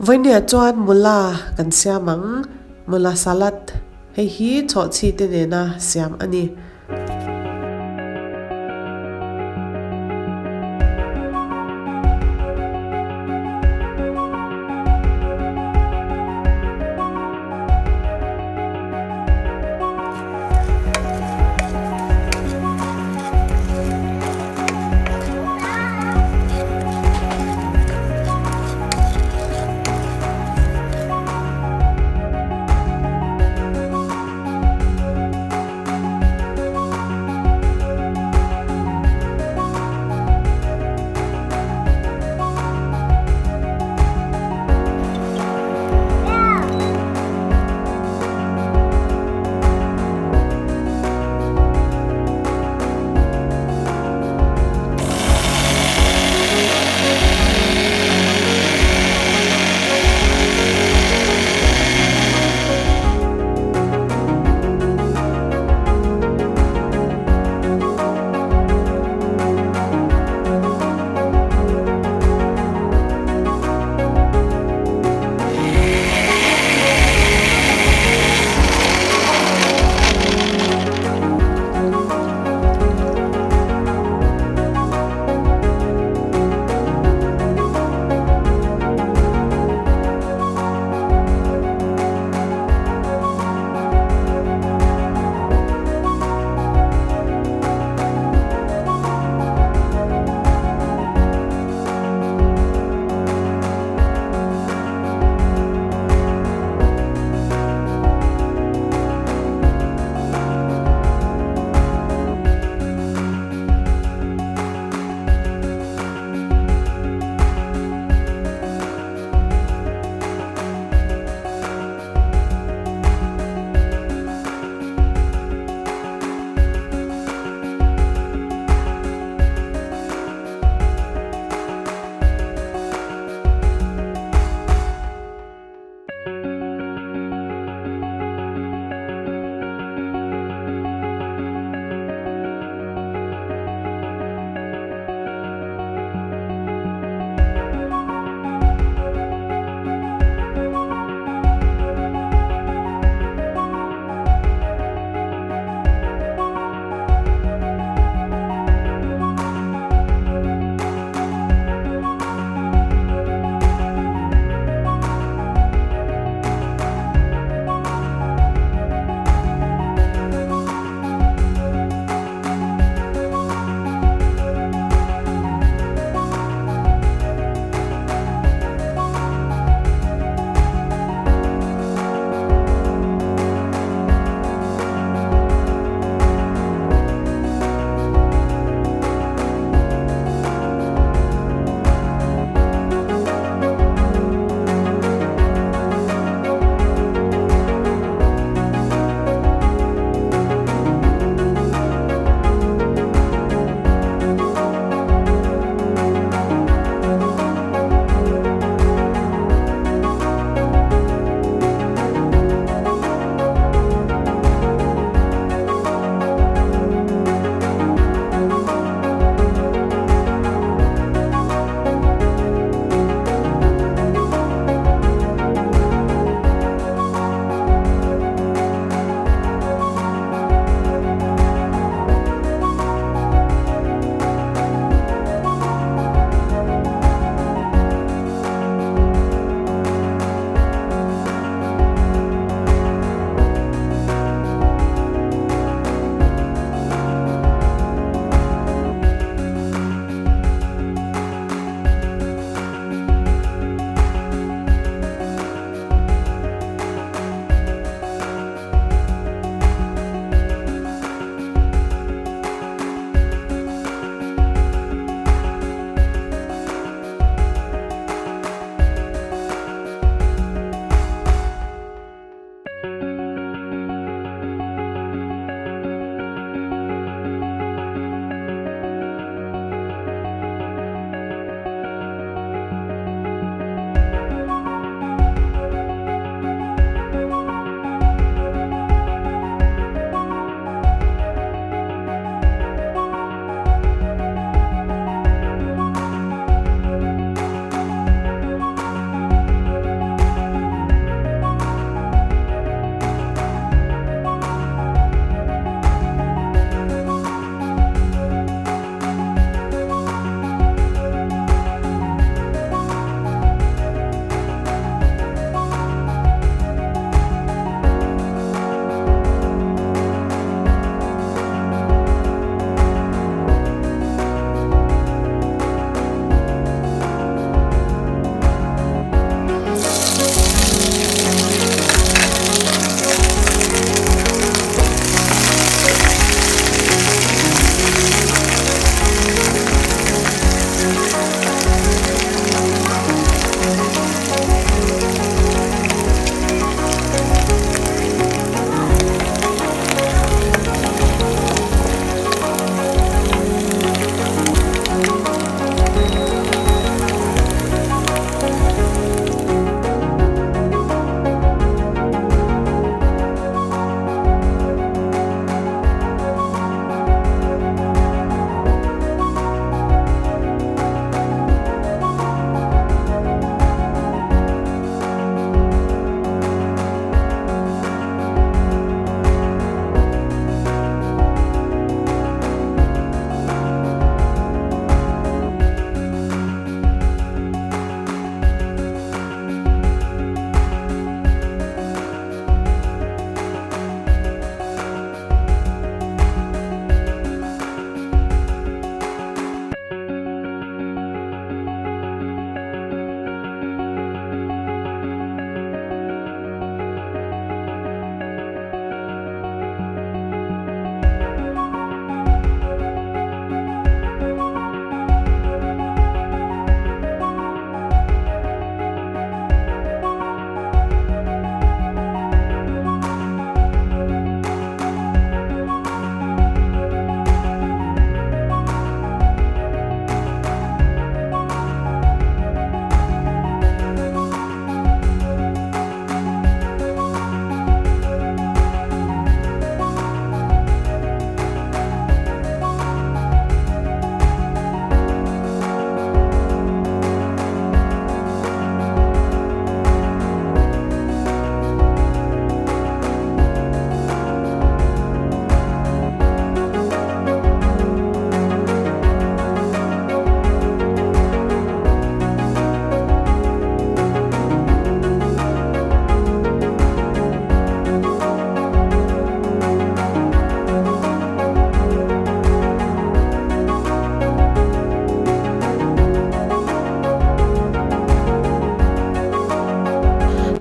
Vawinia chuan mula kan siam ang, mula salad. Hei hi chhawhchhi te nena siam a ni.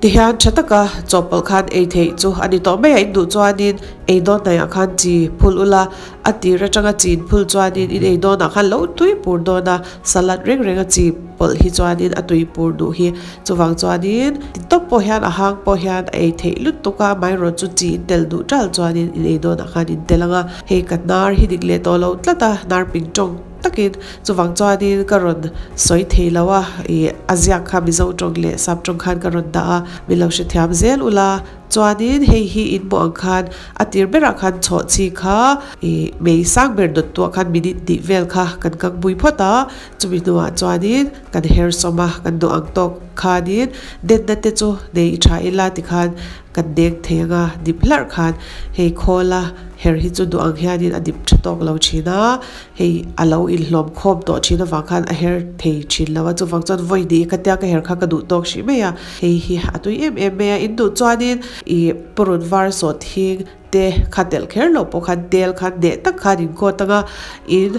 Tihian tha taka chawhpawlh khan ei theih chu a ni tawh mai a, in duh chuanin ei dawn hnaihah khan chi phul ula, a tir atanga chi in phul chuanin in ei dawnah khan lo tui pur dawn a, salad reng renga chi pawlh hi chuanin a tui pur duh hi. Chuvang chuanin ti tawp pawh hian a hang pawh hian a ei theih lutuk a, amaherawhchu chu chi in tel duh tal chuanin in ei dawnah khan in tel ang a, hei ka hnar hi dik leh tawh lo tlat a, hnar ping tawng takin chuvang chuanin ka rawn sawi thei lo a, ih a ziak kha Mizo tawng leh Sap tawng khan ka rawn dah a, min lo hrethiam zel ula chuanin hei hi in hmuh ang khan a tir berah khan chhawhchhi kha ih mei sang ber dawt tuah khan minute hnih vel kha kan kang bui phawt a. Chumi hnuah chuanin kan her sawm a, kan duh ang tawk khanin denna te chu nei tha ila tikhan kan deng thei ang a, dip hlarh khan hei khawla her hi chu duh ang hianin a dip tha tawk lo thin a, hei a lo inhlawm khawm tawh thin avang khan a her thei thin lo a, chuvang chuan vawi hnih ka tia ka her kha ka duh tawk hrih mai a, hei hi a tui em em mai a, in duh chuanin ih purun var sawh thing te kha telh kher loh pawh khan tel khan hneh tak khan in kawt ang a, in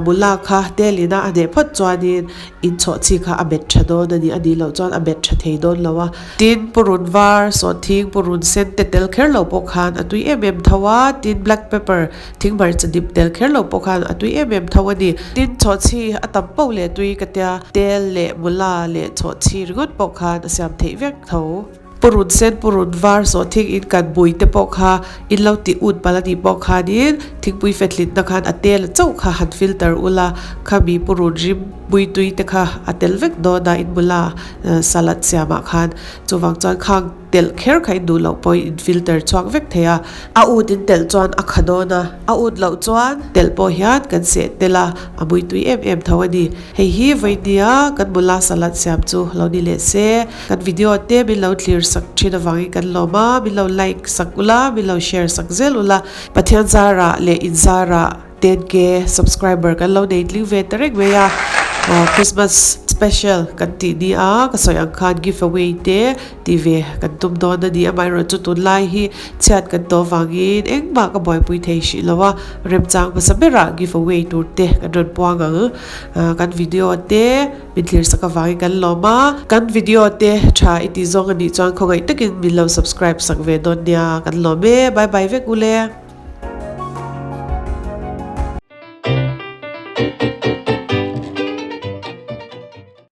mula kha tel ina a hneh phawt chuanin in chhawh chi kha a bet tha dawn a ni, a nih loh chuan a bet tha thei dawn lo a. Tin, purun var, sawhthing, purun sen te tel kher loh pawh khan a tui em em tho a, tin black pepper, thing hmarcha dip tel kher loh pawh khan a tui em em tho a ni. Tin, chhawhchhi a tam poh leh tui ka tia, tel leh mula leh chhawhchhi ringawt pawh khan a siam theih vek tho. Purun sen, purun var, sawhthing in kan bui te pawh kha in lo tih ut palh a nih pawh khanin thingpui fethlinna khan a tel chauh kha han filter ula, khami purun rim bui tui te kha a tel vek dawn a in bula salad siamah khan. Chuvang chuan khang telh kher kha in duh loh pawhin in filter chhuak vek thei a. A ut in telh chuan a kha dawn a, a ut loh chuan telh pawh hian kan seh tel a, a mui tui em em tho a ni. Hei hi vawinia kan mula salad siam chu lo ni leh se. Kan video te min lo thlir sak thin avangin kan lawm a, min lo like sak ula, min lo share sak zel ula. Pathian zarah leh in zarah 10K subscriber kan lo nei tling ve ta reng mai a. Christmas special kan tih ni a, ka sawi ang khan give away te tih ve kan tum dawn a ni. Amaherawhchu tunlai hi chhiat kan tawh avangin engmah ka buaipui thei hrih lo a, remchang hmasa berah give away tur te kan rawn puang ang. Kan video te. Min thlir sak avangin kan lawm a. Kan video te tha i tih zawng a nih chuan khawngaih takin min lo subscribe sak ve dawn nia. Kan lawm e. Bye bye vek u le.